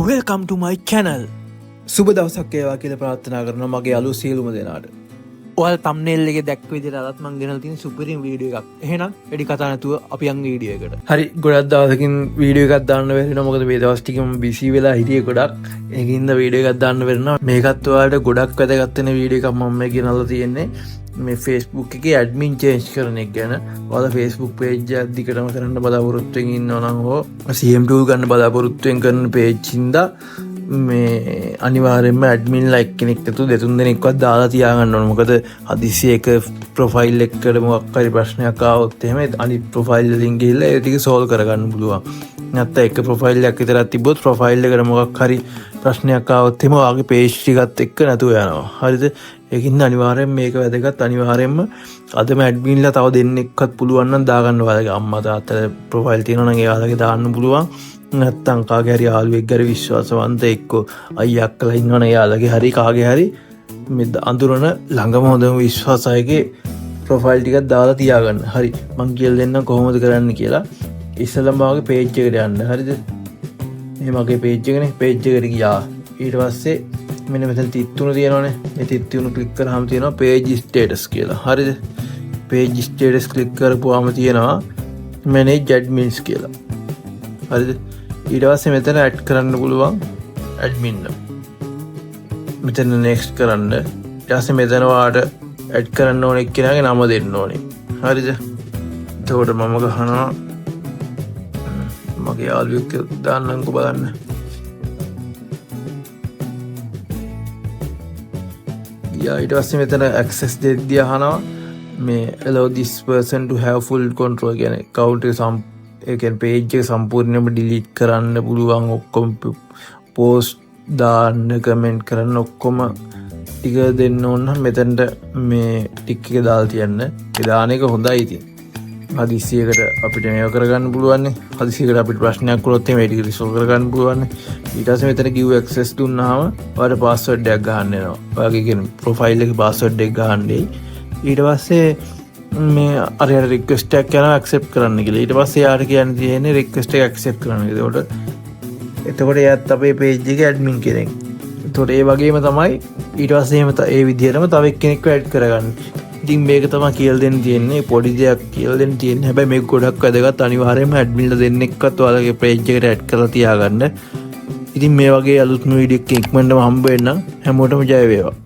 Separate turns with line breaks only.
Welcome to my channel.
සුබ දවසක් වේවා කියලා ප්‍රාර්ථනා කරනවා මගේ යාළුවෝ සියලුම දෙනාට.
ඔයාලා thumbnail එකේ දැක්ක විදිහට අදත් මං ගෙනල්ලා තියෙන සුපිරිම වීඩියෝ එකක්. එහෙනම් වැඩි කතා නැතුව අපි යන් වීඩියෝ එකට.
හරි, ගොඩක් දවසකින් වීඩියෝ එකක් දාන්න බැරි වුණා. මොකද මේ දවස් ටික මම බිසි වෙලා හිටියේ ගොඩක්. ඒක හින්දා වීඩියෝ එකක් දාන්න බැරි වුණා. මේකත් ඔයාලට ගොඩක් වැදගත් වෙන වීඩියෝ එකක් මම මේ ගෙනල්ලා තියෙන්නේ. මේ Facebook එකේ ඇඩ්මින් චේන්ජ් කරන එක ගැන. ඔයාලා Facebook page එකක් දිගටම කරන්න බලාපොරොත්තු වෙමින් ඉන්නවා නම් හෝ CM tool ගන්න බලාපොරොත්තු වෙන කරන පේජ් හින්දා මේ අනිවාර්යෙන්ම ඇඩ්මින් ලා එක්කෙනෙක් නැතුව දෙතුන් දෙනෙක්වත් දාලා තියාගන්න ඕන. මොකද හදිසියෙ එක ප්‍රොෆයිල් එකකට මොකක් හරි ප්‍රශ්නයක් ආවොත් එහෙම අනිත් ප්‍රොෆයිල් වලින් ගිහිල්ලා ඒ ටික සෝල්ව් කරගන්න පුළුවන්. නැත්නම් එක ප්‍රොෆයිල් එකක් විතරක් තිබ්බොත් ප්‍රොෆයිල් එකට මොකක් හරි ප්‍රශ්නයක් ආවොත් එහෙම ඔයාගේ පේජ් ටිකත් එක්ක නැතුව යනවා. හරිද? ඒකින්ද අනිවාර්යෙන්ම මේක වැදගත්. අනිවාර්යෙන්ම අදම ඇඩ්මින්ලා තව දෙන්නෙක්වත් පුළුවන් නම් දාගන්න. ඔයාලගේ අම්මා තාත්තා ප්‍රොෆයිල් තියෙනවා නම් එයාලගේ දාන්න පුළුවන්. නැත්තම් කාගේ හරි යාළුවෙක් හරි විශ්වාසවන්ත එක්කෝ අයියා අක්කලා ඉන්නවනේ, එයාලගේ හරි කාගේ හරි මේ අඳුරන ළඟම හොඳම විශ්වාස අයගේ ප්‍රොෆයිල් ටිකක් දාලා තියාගන්න. හරි, මං කියලා දෙන්නම් කොහොමද කරන්න කියලා. ඉස්සෙල්ලාම ඔයාගේ පේජ් එකට යන්න. හරිද? මේ මගේ පේජ් එකනේ. පේජ් එකට ගියා. ඊට පස්සේ මෙන්න මෙතන තිත් තුන තියෙනවනේ. මේ තිත් තුන ක්ලික් කරාම තියෙනවා පේජ් ස්ටේටස් කියලා. හරිද? පේජ් ස්ටේටස් ක්ලික් කරපුවාම තියෙනවා මැනේජ් ඇඩ්මින්ස් කියලා. හරිද? ඊට පස්සේ මෙතන ඇඩ් කරන්න පුළුවන් ඇඩ්මින් නම්. මෙතන නෙක්ස්ට් කරන්න. ඊට පස්සේ මෙතන ඔයාලට ඇඩ් කරන්න ඕන එක්කෙනාගේ නම දෙන්න ඕනේ. හරිද? එතකොට මම ගහනවා මගේ යාළුවෙක් දාන්නම්කෝ බලන්න. ගියා. ඊට පස්සේ මෙතන ඇක්සස් දෙද්දී අහනවා මේ allow this person to have full control කියන්නේ account එක ඒ කියන්නේ පේජ් එක සම්පූර්ණයෙන්ම ඩිලීට් කරන්න පුළුවන්, ඔක්කොම පෝස්ට් දාන්න, කමෙන්ට් කරන්න ඔක්කොම ටික දෙන්න ඕන නම් මෙතනට මේ ටික් එක දාලා තියන්න. ඒ දාන එක හොඳයි ඉතින්. හදිස්සියකට අපිට මේව කරගන්න පුළුවන් නේ. හදිස්සියකට අපිට ප්‍රශ්නයක් වුණොත් එහෙම ඒ ටික රිසෝල්ව් කරගන්න පුළුවන් නේ. ඊට පස්සේ මෙතන give access දුන්නාම ඔයාලට පාස්වර්ඩ් එකක් ගහන්න එනවා. ඔයාගේ කියන්නේ ප්‍රොෆයිල් එකේ පාස්වර්ඩ් එක ගහන්න එයි. ඊට පස්සේ මේ අර යාට රික්වෙස්ට් එකක් යනවා ඇක්සෙප්ට් කරන්න කියලා. ඊට පස්සේ යාට කියන්න තියෙන්නේ රික්වෙස්ට් එක ඇක්සෙප්ට් කරන්න කියලා. එතකොට එයාත් අපේ පේජ් එකේ ඇඩ්මින් කෙනෙක්. එතකොට ඒ වගේම තමයි ඊට පස්සේ එහෙම ඒ විදිහටම තව එක්කෙනෙක්ව ඇඩ් කරගන්න. ඉතින් මේක තමයි කියලා දෙන්න තියෙන්නේ. පොඩි දෙයක් කියලා දෙන්න තියෙන්නේ. හැබැයි මේක ගොඩක් වැදගත්. අනිවාර්යයෙන්ම ඇඩ්මින්ලා දෙන්නෙක්වත් ඔයාලගේ පේජ් එකට ඇඩ් කරලා තියාගන්න. ඉතින් මේ වගේ අලුත්ම වීඩියෝ එකක් ඉක්මනටම හම්බ වෙන්න හැමෝටම ජය වේවා.